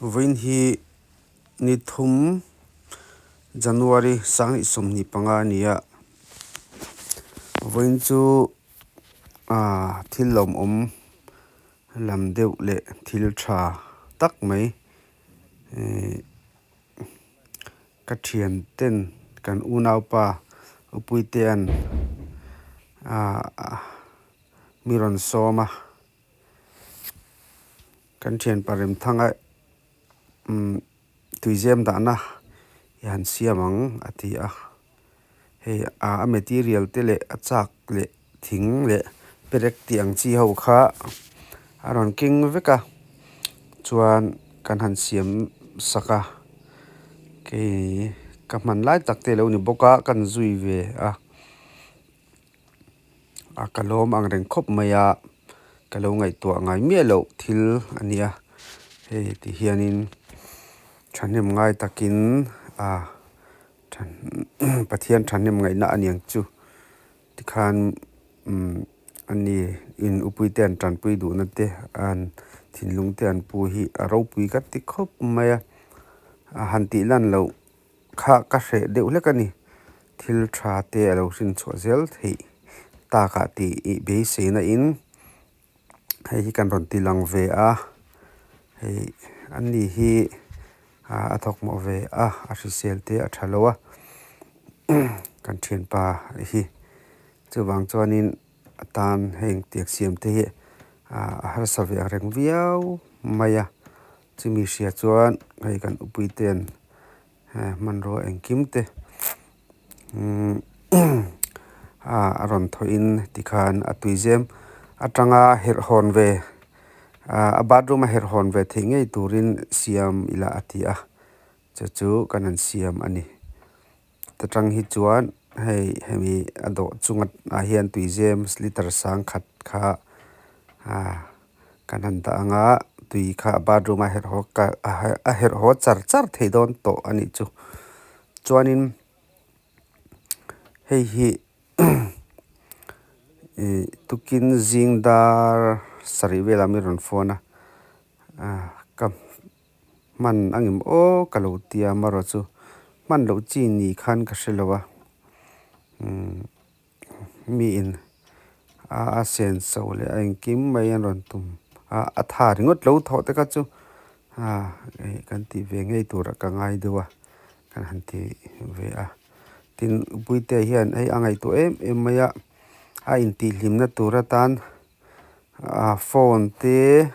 Vawiin hi ni thum January sanghnih 25 a ni a, vawiin chu aaa thil lawmawm lam deuh leh thil tha tak mai ihh ka thian ten kan unaupa Upuitea'n aaa mi rawn sawm a. Kan thianpa Remthanga umm tuizem dahna i han siam ang a ti a, hei a material te leh a chak leh thing leh perek tih ang chi ho kha a rawn keng vek a, chuan kan han siam sak a, kei ka hman lai tak te a lo ni bawk a kan zui ve a. A ka lawm ang reng khawp mai a, ka lo ngaihtuah ngai miah loh thil a nia, hei ti hianin thahnem ngai takin a Pathian thahnem ngaihna a niang chu tikhan umm a ni in upuite an tanpui duhna te an thinlung te an pu hi a ropui ka ti khawp mai a, a han tih lan loh. Kha ka hreh deuh hlek a ni. Thil tha te a lo hrin chhuah zel theih takah tih ih beiseina in hei hi kan rawn ti lang ve a, hei an ni hi a thawk mawh ve a, a hrisel te a tha lo a, kan thianpa hi chuvang chuanin a tan heng tiang siam te hi a harsa ve ang reng viau mai a. Chumi hria chuan hei kan upui ten hmanrua engkim te a rawn thawhin tikhan a tuizem atanga herh hawn ve a bathroom a herh hawn ve theih ngei turin siam ila a ti a, chu chu kan han siam a ni. Ta tang hi chuan hei hemi a dawh chunga ah hian tuizem litre sangkhat kha kan han dah ang a tui kha bathroom a herh haw a herh haw char char thei dawn tawh a nih chu chuanin hei hi ih tukin zing dar sarih velah mi rawn phone a ka hman a ngem aw ka lo tia amarawh chu hman loh chi ni khan ka hre lo a umm. Mi in a sen so leh a engkim mai an rawn tum a, a tha ringawt lo thawh te kha chu ih kan tih ve ngei turah ka ngai deuh a, kan han ti ve a. Tin, Puitea hian hei a ngaihtuah em em mai a, a intihhlimna tur atan phone te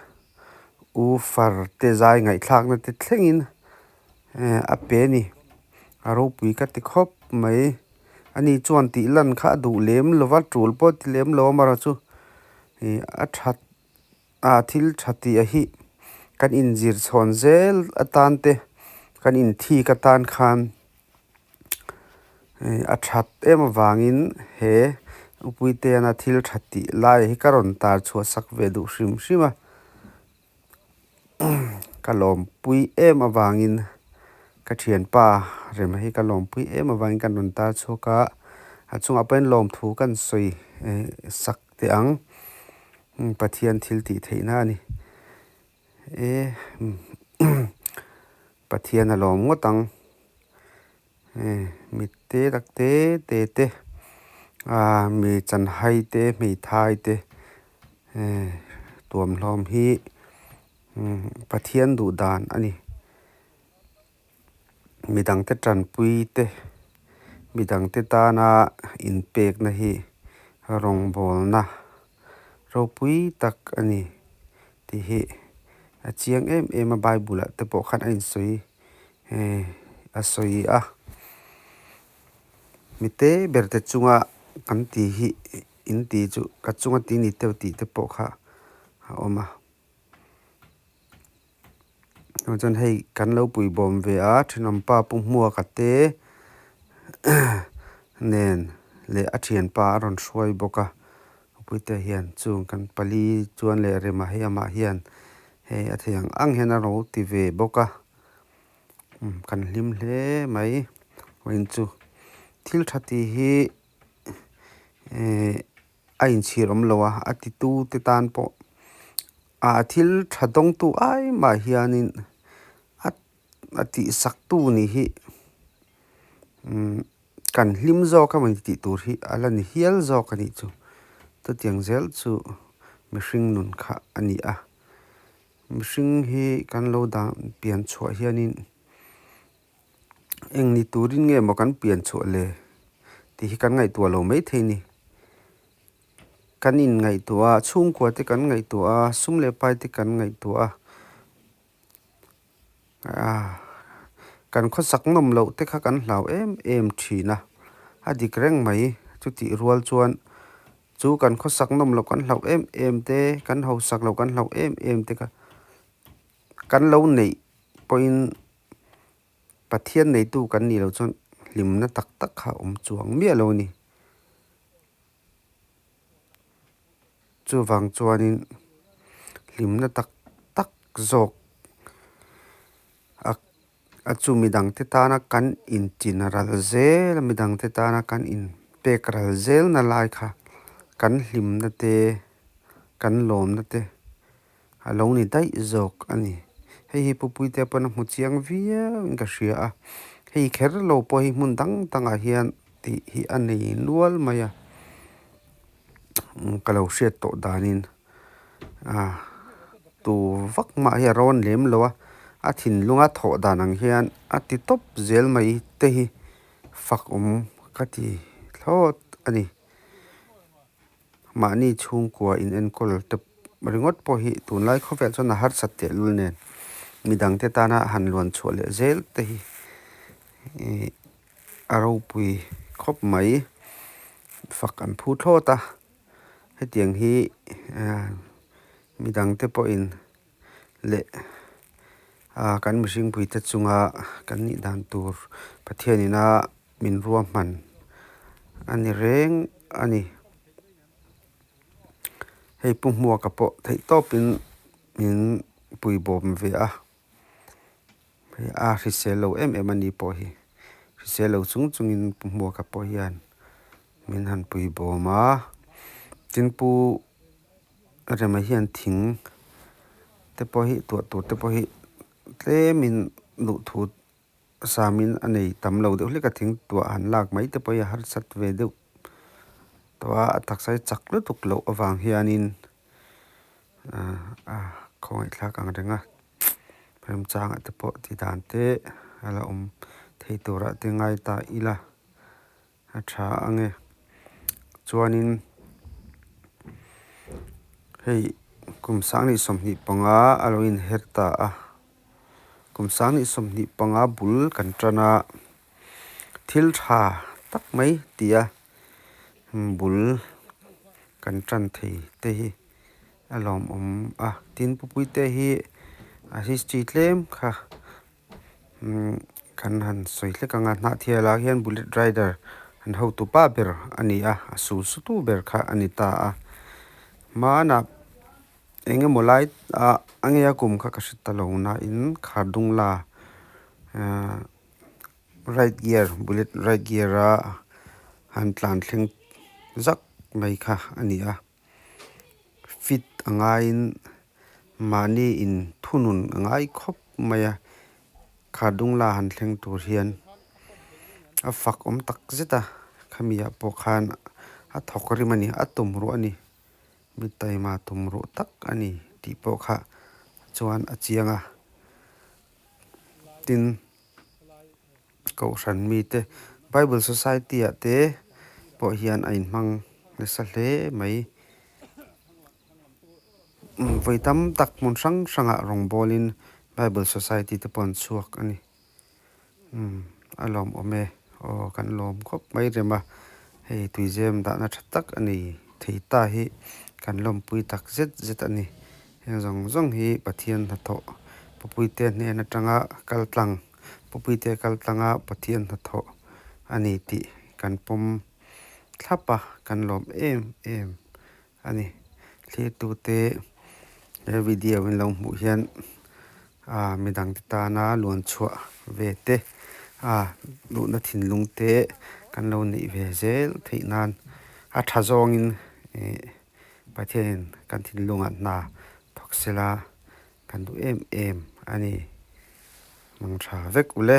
woofer te zai ngaihthlakna te thlengin a pe a ni, a ropui ka ti khawp mai. Ani chuan tih lan kha a duh lem lo va, tul pawh a ti lem lo amarawh chu ih a that ah thil tha tih a hi kan inzir chhawn zel atan te kan inthik atan khan ih a that em avangin he Upuiteana thil tha tih lai hi ka rawn tar chhuah sak ve duh hrim hrim a. Ka lawmpui em avangin ka thianpa rem hi ka lawmpui em avangin kan rawn tar chhuak a, a chungah pawhin lawmthu kan sawi sak teh ang Pathian thil tih theihna a ni e Pathian a lawm ngawt ang. Mi te tak te te te ah mi chanhai te hmeithai te tuamhlawm hi Pathian duh dan a ni. Midangte tanpui te midangte tana inpekna hi rawngbawlna ropui tak a ni tih hi a chiang em em a Bible ah te pawh khan a insawi. A sawi a, mi te ber te chunga kan tih hi in tih chu ka chunga tih ni deuh tih te pawh kha a awm a. Chuan hei kan lo pui bawm ve a thenawmpa pu Hmuaka te nen leh a thianpa a rawn hruai bawk a, Puite hian chung kan pali chuan leh rema hei amah hian hei a thei ang ang hian a ro ti ve bawk a umm kan hlim hle mai vawiin chu thil tha tih hi ehh a inchhir awm lo a a ti tu te tan pawh ah thil tha dawngtu ai mah hianin. a tihsak tu nih hi umm kan hlim zawk a mawni tih tur hi a la ni hial zawk a nih chu chutiang zel chu mihring nun kha a ni a mihring hi kan lo dan pian chhuah hianin eng ni turin nge maw kan pian chhuah le tih hi kan ngaihtuah lo maithei a ni. Kan inngaihtuah a, chhungkua te kan ngaihtuah a, sum leh pai te kan ngaihtuah a, kan khawsak nawm loh te kha kan hlau em em thin a, a dik reng mai. Chutih rual chuan chu kan khawsak nawm loh kan hlauh em em te, kan hausak loh kan hlauh em em te kha kan lo neih pawhin Pathian neitu kan nih loh chuan hlimna tak tak kha a awm chuang miah lo a ni. Chuvang chuanin hlimna tak tak zawk a a chu midangte tana kan inchin ral zel a, midangte tana kan inpek ral zelna lai kha kan hlimna te kan lawmna te a lo ni daih zawk a ni. Hei hi Pu Puitea pawn a hmu chiang viau in ka hria a, hei kher lo pawh hi hmun dang dangah hian tih hi a nei nual mai a, ka lo hriat tawh danin ah tu vak mah hi a rawn lem lo a, a thinlunga thawh dan ang hian a ti tawp zel mai te hi fak awm ka ti thlawt a ni. Mahni chhungkua in enkawl te ringawt pawh hi tunlai khawvel chuan a harsat tehlul nen midangte tana han luan chhuah leh zel te hi ih a ropui khawp mai fak an phu thlawt a hetiang hi ah midangte pawhin leh ah kan mihring puite chunga kan nih dan tur Pathianin a min ruahman a ni reng a ni. Hei Pu Hmuaka pawh theih tawpin min puibawm ve a, hei a hrisel lo em em a ni pawh hi, hrisel lo chung chungin Pu Hmuaka pawh hian min han puibawm a, tin Pu Rema hian thing te pawh hi tuah tur te pawh hi tlemin duhthu Samin a nei tam lo deuh hlek a thing tuah han lak mai te pawh hi a harsat ve deuh tawh a, a taksa hi chak lutuk loh avang hianin a khawngaihthlak ang reng a, remchangah te pawh ti dan te a la awm thei turah te ngai ta ila a tha ang e. Chuanin hei kum sanghnih 25 a lo inher ta a. Kum 2025 bul kan tan a, thil tha tak mai tia bul kan tan thei te hi a lawmawm a. Tin, Pu Puite hi a history tlem kha kan han sawi hlek ang a, Hnahthialah hian Bullet Rider an hotu pa ber a ni a, a sul sutu ber kha a ni ta a. Hmanah. Eng emaw lai ah a ngei a kum kha ka hre ta lo nain Khardungla ahh right gear bullet right gear a han tlan thleng zak mai kha a ni a fit a ngaiin mahni in thunun a ngai khawp mai a Khardungla han thleng tur hian a fak awm tak zet a khami ah pawh khan a thawk rim a ni a tum ruh a ni. Mi taima tum ruh tak a ni tih pawh kha chuan a chiang a. Tin, Kohhran mite Bible Society ah te pawh hian a inhmang nasa hle mai. Vawi tam tak hmun hrang hrangah rawngbawlin Bible Society te pawh an chhuak a ni. Umm a lawmawm e aw kan lawm khawp mai rem a hei tuizem dahna tha tak a nei thei ta hi kan lawmpui tak zet zet a ni heng zawng zawng hi Pathian hnathawh Pupuite hnen atanga kal tlang Pupuite kal tlanga Pathian hnathawh a ni tih kan pawm thlap a kan lawm em em a ni. Thlirtute he video in lo hmuh hian ah midang te tana luan chhuah ve te ah duhna thinlung te kan lo neih ve zel theih nan a tha zawngin ih Pathianin kan thinlungah hna thawk sela kan duh em em a ni. Mang tha vek ule.